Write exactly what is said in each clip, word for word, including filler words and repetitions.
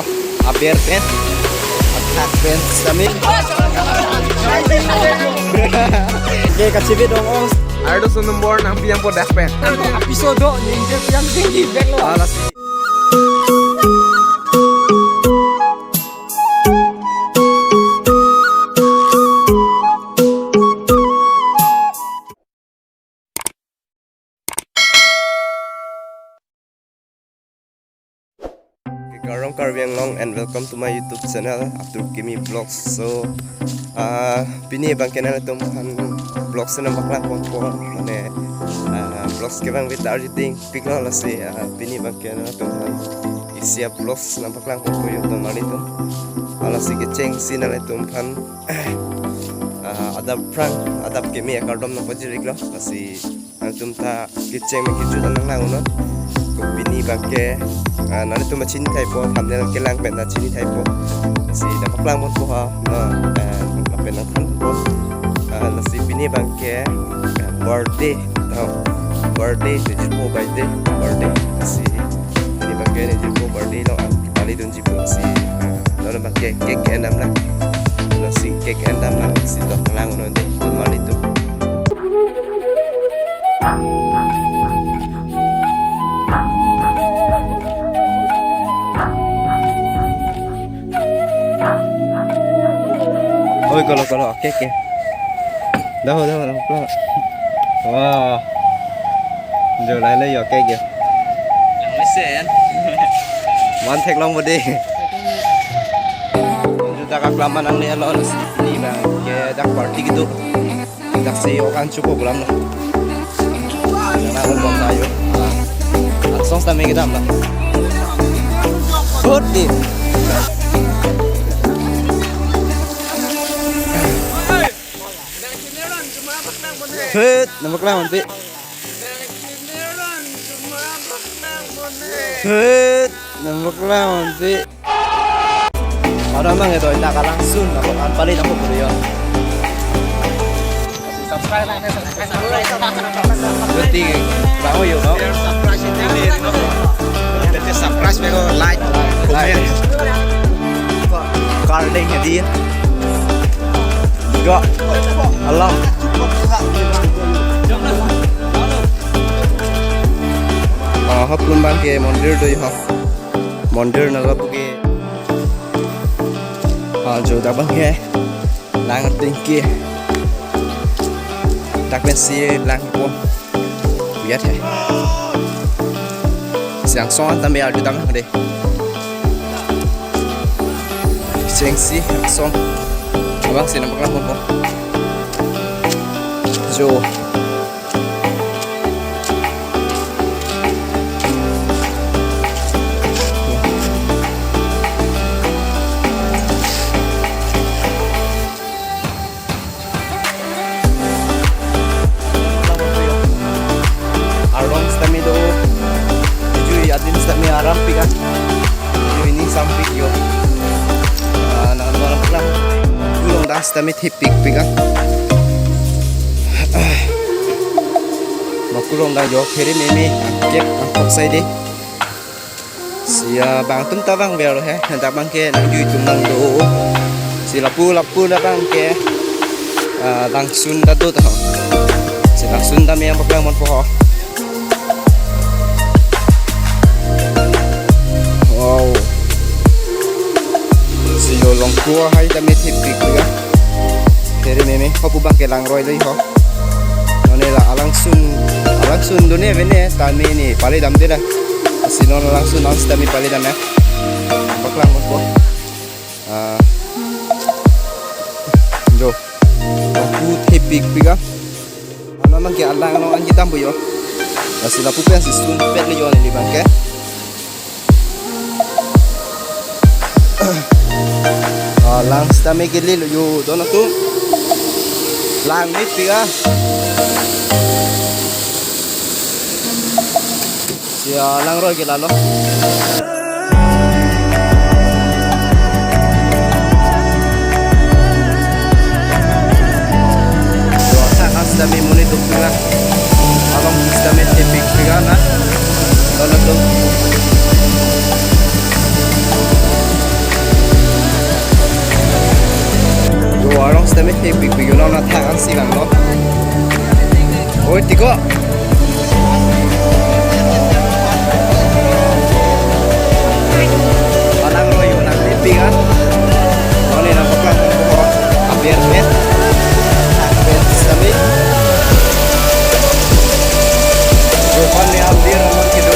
Aber pen. Athak pen sami. Oke, kachibi dong, Ong. Ardo sunu nombor nangpi yang po das pen. Episode ni yang tinggi bek lo. Alas. Kardom Karbi Anglong and welcome to my YouTube channel Atur Kimi Vlogs. So, ah, pini abangke nanglitum aphan vlogs nangpaklang ponpo, mane, ah, vlogs kevang vit arjuting piklo lasi, ah, pini abangke nanglitum aphan isi a-vlogs nangpaklang ponpo yo ton nanglitum. Lasi kechengsi nanglitum aphan, ah, adap aphrang, adap kimi akardom nangpajir-iklo, lasi nangtum ta kecheng me kejut an nanglang unon. Ko pini abangke, ah, nanglitum chini thaipo, thumbnail kelang pen ta chini thaipo. Lasi nangpaklang ponpo ha, na, eh, lapen nangthan ponpo. Ah, lasi pini abangke, ah, birthday, ah, birthday, jirpo birthday, birthday. Lasi pini abangke ne jirpo birthday lo, ah, kepali dunji pu si, ah, non abangke cake endam lang. Lasi cake endam lang si dok lang unon dei, kemali tu. Oi, kolo, kolo, oke, oke. Dah, dah, dah, dah. Wah. Jo lai lai, oke, oke. Yang mesen. Man theklong bodi. Juta kak lama nang ni alon ni bang. Ke dak party gitu. Dak si okan cukup bulan lah. Yang nak ngomong tayo. Langsung kami kita lah. Good deal. Hei, nangpaklang ponpe. Hei, nangpaklang ponpe. Orang mang itu indah kalang sun, nangpaklang pali nangpaklang puri ya. Berarti, bang, oh, yuk, no? Berarti surprise, bego, like, comment. Kardeng ya dia. Go. Alam. Ah, hop lumbang ke mondir do yo. Mondir nala puke. Ah, jo dabang ke. Lang tingki. Dak pensi lang po. Lihat ya. Siang son tambe adu dang de. Siang si son. Abang si nangpaklang ponpo. Jo. Arong sitame do. Jui adin sitame aram pika. Jui ini sampik yo. Ah, nang aram pika. Gulong das sitame thipik pika. Makulong da yo khere meme. Kek angkok sai de. Sia bang tum ta bang ver he, ta bang ke nang jui tum nang do. Si lapu lapu ta bang ke, ah, langsun ta do ta ho. Si langsun ta me nangpaklang ponpo ho. Wow. Si yo longkua hai ta me thipik ya. Khere meme, ho pu bang ke langroi lo ho. Non ne la alangsun, alangsun do ne vene, tame ne pali damde la. Si non alangsun non sitame pali dam ya. Paklang ponpo. Ah. Jo. Aku thipik pika. Ano mang ke alang no anji tambu yo. Lasi lapu pensi sunpet le yo ne bang ke. Ah, lang sitame ke lelo yo, dono tu. Lang mit pika. Sia langroi ke lalo. Dosa sitame monit duk pika. Along sitame thipik pika na. Dono tu. Hepik pik yo, non athak ansi vanglo. Oi, tiko. Palang lo yo, nang hepik ah. Mane nangpaklang ko aber pen. Aber sami. Yo, pan ne aber amon kedo.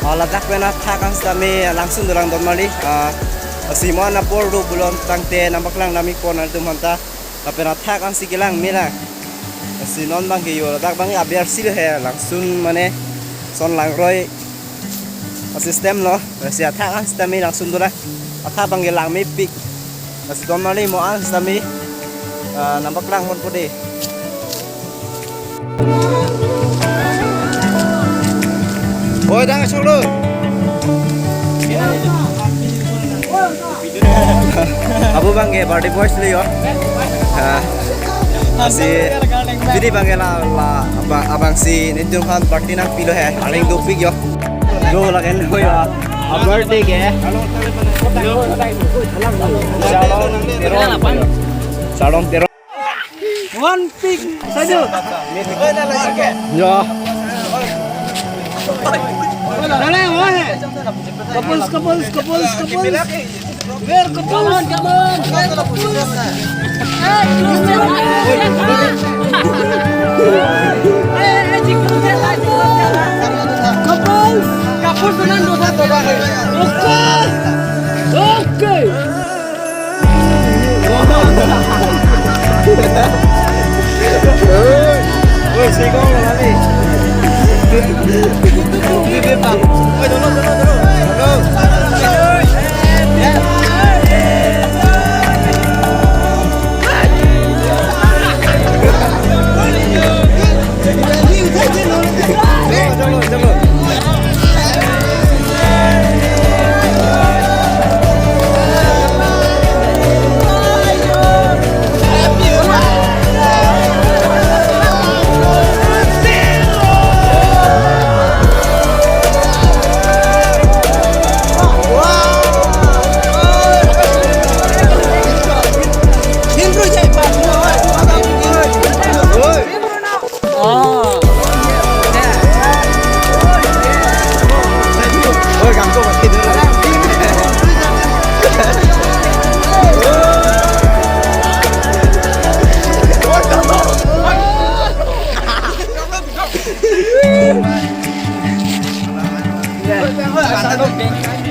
Oh, ladak pen athak an sitame langsun dolang don mali. Ah, si mo-an apor do pulo tangte nangpaklang nami pon atum aphanta. Lapen athak ansi kelang me lang. Si non abang ke yo, ladak abang aber si lo he, langsun mane son langroi a-system lo. Si athak an sitame langsun dolang. Athak abang ke lang mepik. Si don mali mo-an sitame, ah, nangpaklang ponpo de. Oi, dang choklo. Abu abang ke party boys le yo. Ah, si, jadi abang ke la, la, abang, abang si netum aphan party nangpilo he. Aling dopik yo. Do lagen ho yo. Birthday ke. Salon Teron. Salon Teron. One pic saja. Ya. Dale, oe. Couples, couples, couples, couples. Where couples? Come on, come on. Couples. Couples, tenan do satu. Okay. Okay.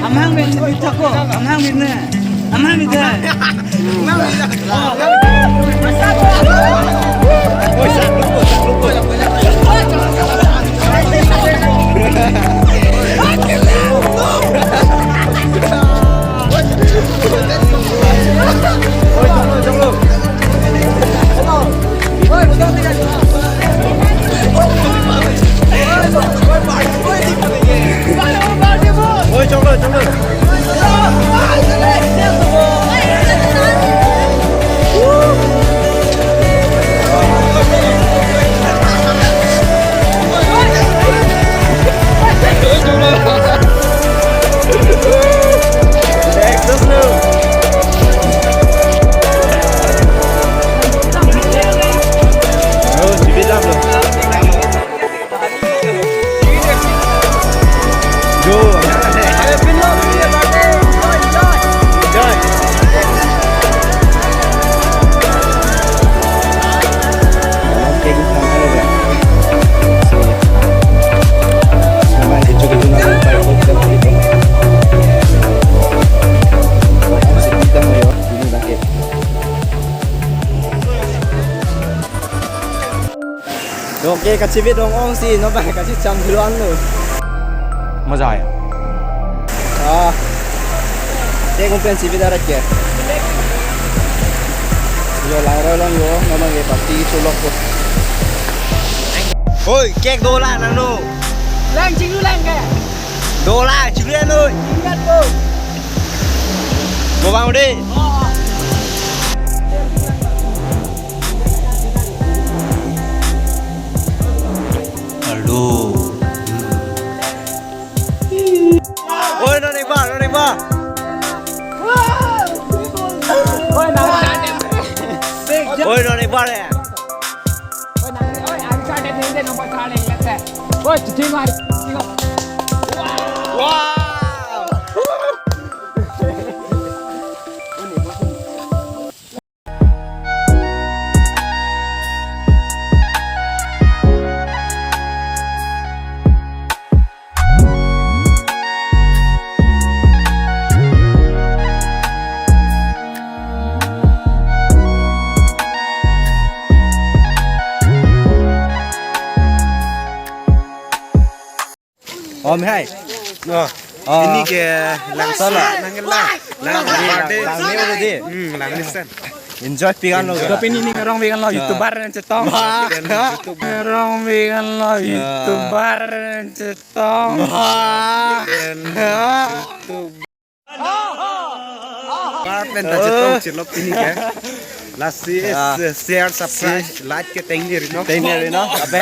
Amhang min thako, amhang min ne, amhang min ne. Okay, kachivit ong ong si, non abang kachecham duluan lo. Maza ya? Ah. Cake pen chivit arat ke. Yo, langroi lang yo, non abang ke party cholok ko. Oi, cake dolang nangno. Lang chinglu lang ke. Dolang chinglu nangno. Ingat ko. Mo abang de. Oh. Oi, non, ek bar hai. Oi, nang, oi, ang sa de nende number sa de lete. Oi, chichi mar. Wow! Om hai. Oh. Oh. Pini ke langsung. Salah. Nang la. Lang, lang, birthday. Lang ni udah di. Hmm, lang ni sen. Enjoy pikan lo. Enjoy. Pini ni ngarong pikan lo, ah, YouTuber pen chetong. Wah. Ngarong pikan lo, ah, YouTuber pen chetong. Wah. Pen ta chetong chirlok pini ke. Lasi, ah, share, subscribe, like ke teng ni ri non. Teng ni ri non. Abe.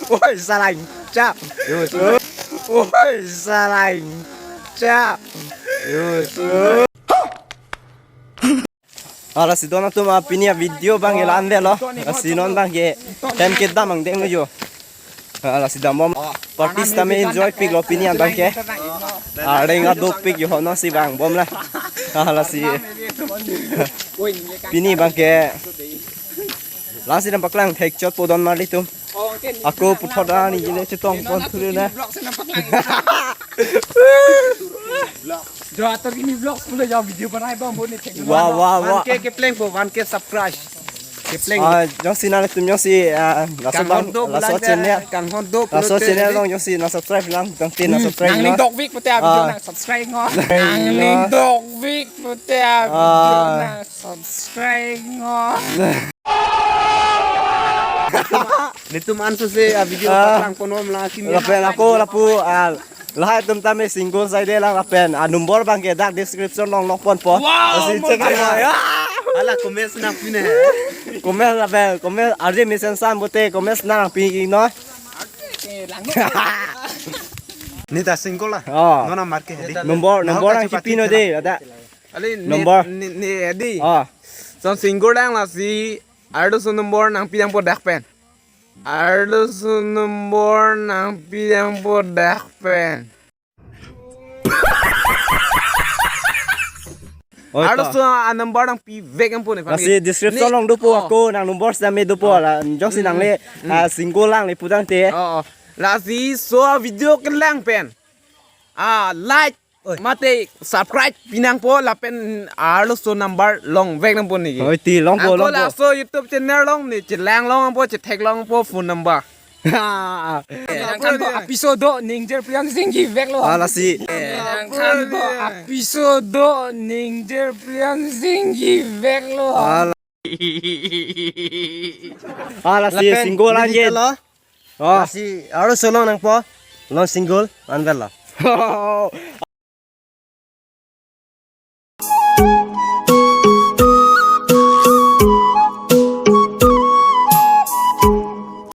Oi, salang. Chap. Yo, so. Oi, salang. Chap. Yo, so. Ah, lasi don atum, ah, pini avideo abang ke la-an det lo. Lasi non abang ke tem kedam angdeng lo jo. Ah, lasi dambom. Party sitame enjoy pik lo pini abang ke. Ah, reng adopik jo ho non si vangbom la. Ah, lasi. Pini abang ke. Lasi dam paklang thek chot po don marli atum. Ako puthot ani jine chetong pon thulu na. Jo ator kimi vlogs pulo jo video banai bang boni thek. Wah, wah, wah. One K kepleng po, one K subscribe. Kepleng. Ah, jongsi nanglitum jongsi, ah, laso bang, kanghon do laso bulan channel. Kanghon do laso pulote channel ini. Dong jongsi na subscribe lang, tang tin na, hmm, subscribe nangning lang. Dokvik pute a video, ah, nang subscribe ngo. Nangning dokvik pute a video, ah, nang subscribe ngo. Netum anso se a video, ah, patang ponom la kimi. Lapen ako lapu, ah, lahai atum tame single side lang lapen, ah, number abang ke dak description along nok ponpo. Wow, lasi check mo, ya. Hala comments nangpi ne. Comment lapen, comment arje mesen sam bote comments nangpi no. Ni ta single la. Oh. Nona marke hedi. Number, number nang kipi no de, ada. Ali ni, number. Ni, ni hedi. Oh. Son single lang lasi arloso number nangpi nangpo dak pen. Arloso number nangpi nangpo dak pen. Oi, arloso a number nangpivek nangpo ne. Lasi description along dopo, oh, ako nang number sitame dopo, oh, la jongsi, hmm, nangle, hmm, ah, single lang le putangte. Oh, oh. Lasi laso video kelang pen, ah, like, oi, mate subscribe pi nangpo lapen arloso number longvek nangpo neke. Oi, ti longpo, ako longpo. Laso YouTube channel along ne chelang longpo, chetheklongpo phone number. Ha. Nangkhan bo apiso do ningjer plian singgi veklo. Ah, lasi. Nangkhan bo apiso do ningjer plian singgi veklo. Ah, la-, ah, lasi lapen single lang je lo. Oh. Lasi arloso long nangpo, long single, anver lo.